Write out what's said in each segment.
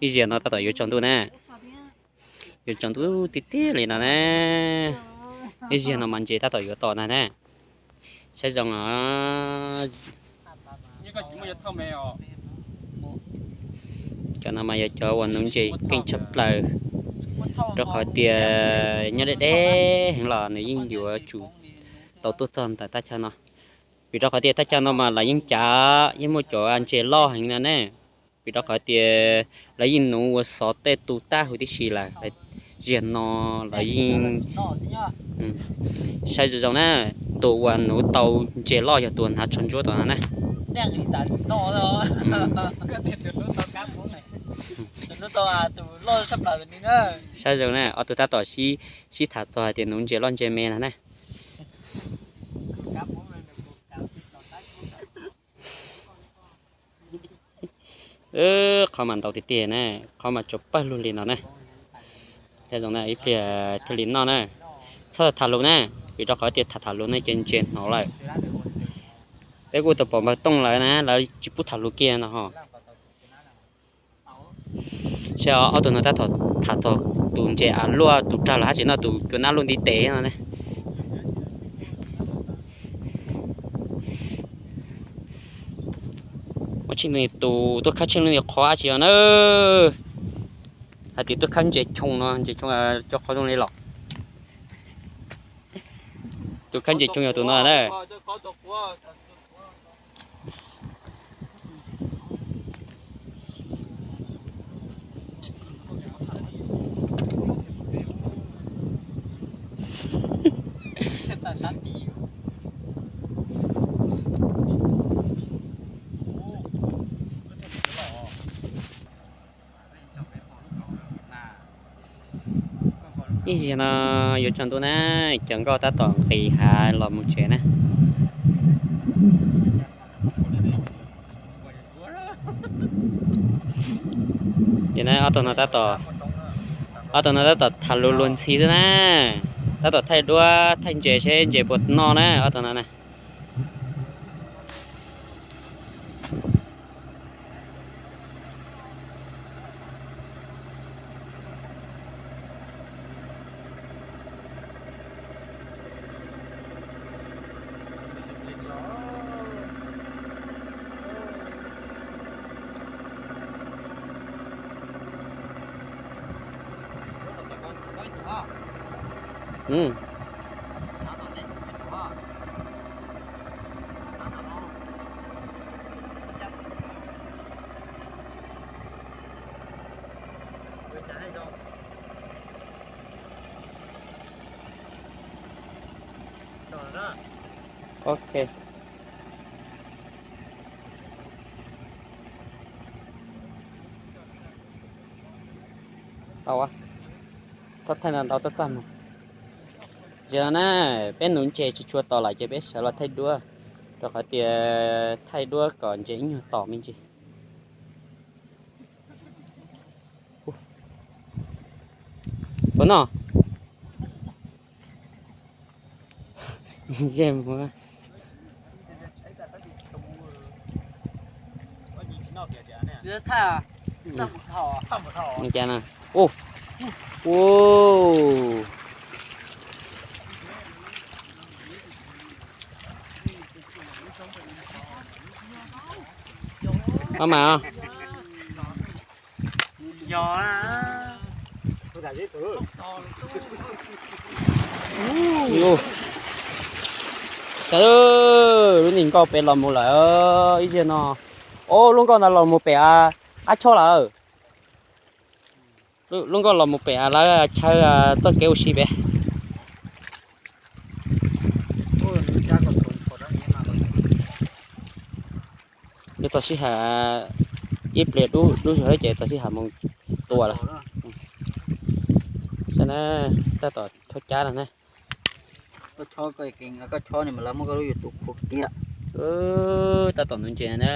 Ib zaug no tab tom yuav tsaus ntuj na. Yuav tsaus ntuj tiag tiag li no na. Ib zaug no mas ntses tab tom yuav tom ntag na. Saib zoo os. Cov no mas yog cov uas nuv ntses keej tshaj plaws, rau qhov tias nyob deb deb heev los nws yeej yuav tsum tau tuaj txog ntawm thaj chaw no. Vim rau qhov tias thaj chaw no mas lawv yeej cav, yeej muaj cov ntses loj heev no ne. Vim rau qhov tias lawv yeej nuv ua xov tej tu tab huv tib si lawm, zaum no lawv yeej saib zoo zoo na, tus uas nuv tau ntses loj yog tus uas hnav tsho ntsuab tom no na. Saib zoo na, ob tug tab tom sib tham txog hais tias nuv ntses loj ntses me no na. Qhov mas ntau tiag tiag na, qhov mas tsuas pawg lug li no na. Saib zoo na, ib pliag thiaj li noj na. Txhob tham lus na, vim rau qhov tias tham tham lus no ces ntses hnov lawm. Peb kuj tau pom npawg Tooj lawv na, lawv tsis pub tham lus kiag no ho. Saib ob tug no tab tom tham txog tus ntses av luaj tus rag los hab tsis noj tus cua nab luaj ntiv tes no ne. Ua tshij tus tuaj khawb tsheej li qhov dab tsi os na. Hais tias tuaj khawb ntses choo no, ntses choo cov qhov zoo li los. Tus khawb ntses choo yog tus no na. Ib zaug no yuav tsaus ntuj na, cov nkauj tab tom nqis hav los mus tsev na. Ces na ob tug no tab tom, ob tug no tab tom tham lus luag ntxhi xwb na, tab tom thaij duab thaij ntses seb ntses puas noj na ob tug no na. Ok. Tau, txhob thaij no, txhob txaj muag. Zaum no na, peb nuv ntses tsis tshua tom lawm ces peb sawv los thaij duab, rau qhov tias thaij duab kom ntses ib nyuag tom me ntsis. Puas noj? Ua, ua, maj mam. Lub niag nkauj pem los mus lawm ib zaug no. Ob, lub nkauj ntawd los mus pem qab chob lawm. Lub nkauj los mus pem lawv chaw txoj kev ua si pem. Yuav txog sij hawm ib pliag dub dub zog ces txog sij hawm mus tua lawm. Saib na, tab tom chob cab no na. Tab tom nuv ntses na,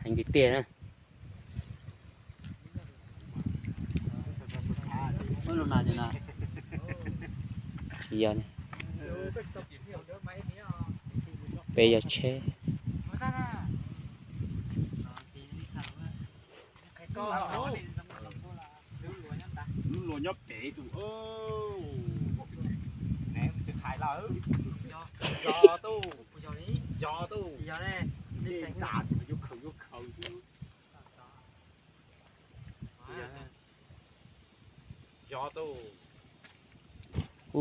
heev tiag tiag na. Tsis yog, pem yog tsheb. Lub luag nyob pem tus. Yog tuj, yog tuj, yuav khaws yuav khaws xwb. Yog tuj,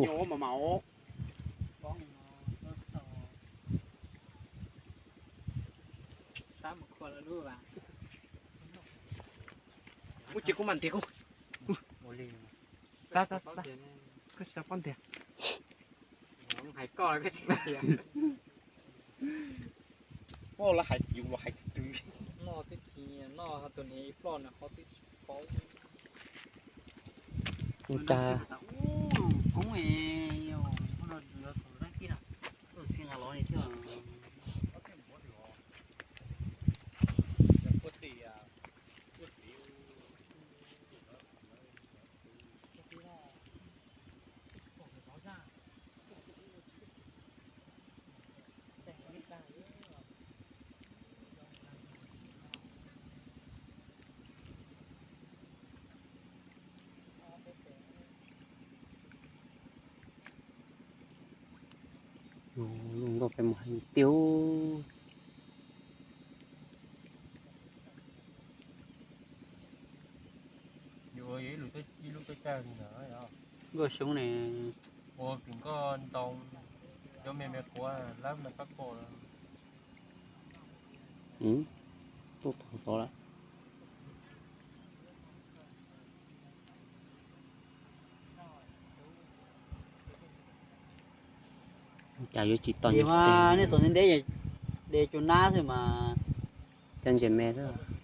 yog mas mas os. Ua ces kuv mam ntiag kuv. Txav txav txav, koj tsis tau paub ntiag. Hais koj, koj los hais yus los hais twg twg. Noj twb tsis noj, tus niag ib ploj nws qhov twb tsis paub. Ua cas koob es, yuav thaum dab kib na, tus xi nqa los li thiab. Nkauj peb mus hais tiag. Yuav ib lub teb chaws li ntawd, nkauj xyoob ne, ua kws nkauj ntoo, cov me me quav lab me qab koj. Tuaj tau xov lawm. Cas yuav tsis tau. Nej tus ntev ntev de cua nab xwb mas. Cov ntses me xwb.